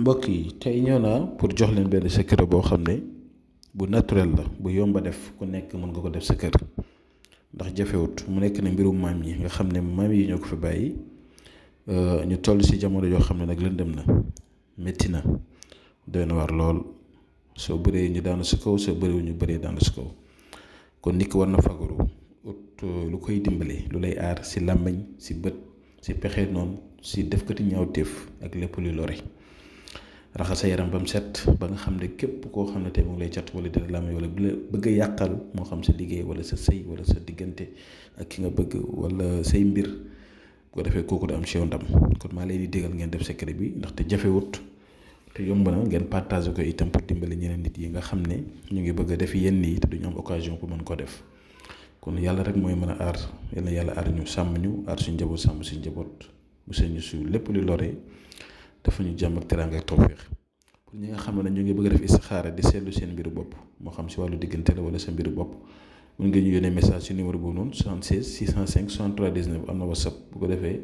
mbokk yi tey ñëw naa pour jox leen benn secret boo xam ne bu naturel la bu yomba def ku nekk mën nga ko def sa kër ndax jafewut mu nekk ne mbirum maam yi nga xam ne maam yi ñoo ko fi bàyyi ñu toll si jamono yoo xam ne nag lëndëm na métti na doy na war lool soo bëree ñu daanu si kaw soo bëriwul ñu bëree daanu si kaw kon nit ki war na fagaru ut lu koy dimbale lu lay aar si làmmiñ si bët si pexe noonu si defkati ñaawteef ak lépp luy lore raxas sa yaram ba mu set ba nga xam ne képp koo xam ne tey mu ngi lay cat wala dina làmmiñ wala bu la bëgg a yàqal moo xam sa liggéey wala sa sëy wala sa diggante ak ki nga bëgg wala say mbir bu ko defee kooku du am si yow ndam kon maa leen di digal ngeen def secret bi ndaxte jafewut te yomb na ngeen partage ko itam pour dimbali ñeneen nit yi nga xam ne ñu ngi bëgg a def yenn yi te duñu am occasion pour mën koo def kon yàlla rek mooy mën a aar yal na yàlla aar ñu sàmm ñu aar suñu njaboot sàmm suñu njaboot musal ñu su lépp lu lore dafa ñu jàmm ak teraanga ak tawféex pour ñi nga xam ne ñu ngi bëgg a def istixaara di seetlu seen mbiru bopp moo xam si wàllu diggante la wala sa mbiru bopp mën nga ñu yónnee message ci numéro boobu noonu 76 605 63 19 am na whatsapp bu ko defee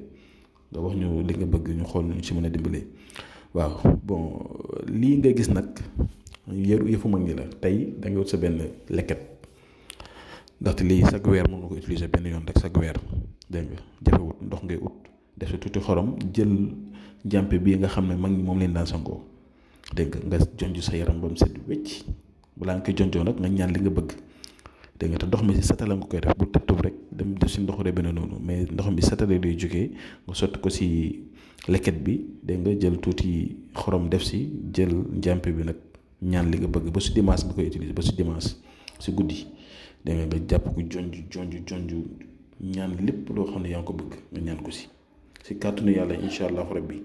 nga wax ñu li nga bëgg ñu xool ñu ci mën a dimbalee waaw bon lii nga gis nag yëfu mag ñi la tey da nga wut sa benn leket ndaxte lii chaque weer mën nga ko utiliser benn yoon rek chaque weer dégg nga jafewut ndox ngay ut def sa tuuti xorom jël jàmpe bii nga xam ne mag ñi moom leen daan sangoo dégg nga jonj sa yaram ba mu set wecc balaa nga koy jonjoo nag nga ñaan li nga bëgg dégg nga te ndox mi si satala nga koy def bu tëb rek dem def si ndox rek benn noonu mais ndox mi satala lay jógee nga sotti ko si leket bi dégg nga jël tuuti xorom def si jël jàmpe bi nag ñaan li nga bëgg ba si dimanche nga koy utiliser ba si dimanche si guddi dégg nga jàpp ko jonj ñaan lépp loo xam ne yaa ngi ko bëgg nga ñaan ko si kàttanu yàlla incha allahu rabbi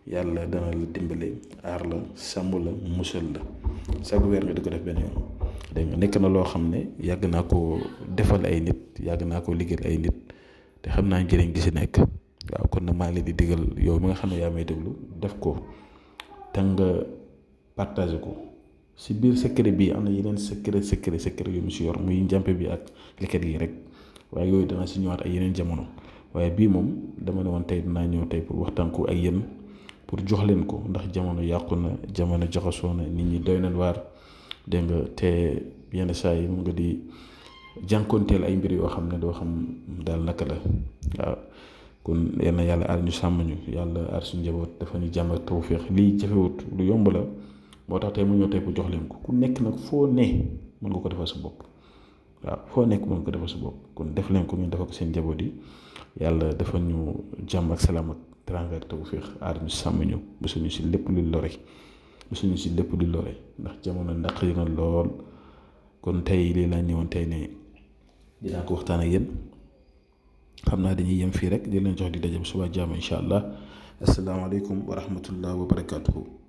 yàlla dana la dimbale aar la sàmm la musal la chaque weer nga di ko def benn yoon dégg nga nekk na loo xam ne yàgg naa ko defal ay nit yàgg naa ko liggéeyal ay nit te xam naa njëriñ gi si nekk waaw kon nag maa ngi leen di digal yow mi nga xam ne yaa may déglu def ko te nga partagé ko si biir secret bi am na yeneen secret yu mu si yor muy njàmpe bi ak leket gi rek waaye yooyu dana si ñëwaat ay yeneen jamono waaye bii moom dama ne woon tey dinaa ñëw tey pour waxtaan ko ak yéen pour jox leen ko ndax jamono yàqu na jamono jaxasoo na nit ñi doy nañ waar dégg nga te yenn saa yi mu nga di jànkoonteel ay mbir yoo xam ne doo xam daal naka la waaw kon yal na yàlla aar ñu sàmm ñu yàlla aar suñu njaboot dafa ñu jàmm ak tawféex lii jafewut lu yomb la moo tax tey mu ñëw tey pour jox leen ko ku nekk nag foo ne mën nga ko defal sa bopp waaw foo nekk mën nga ko defal sa bopp kon def leen ko ñu defal ko seen njaboot yi yàlla dafa ñu jàmm ak salaam ak teraanga ak tawféex aar ñu sàmm ñu mosuñu si lépp lu lore mosuñu si lépp lu lore ndax jamono ndaq yi na lool kon tey lii laa ñëwoon tey ne dinaa ko waxtaan ak yéen xam naa dañuy yem fii rek di leen jox di daje bu suba jàmm incha allah asalaamaaleykum wa rahmatullah wa barakaatuhu.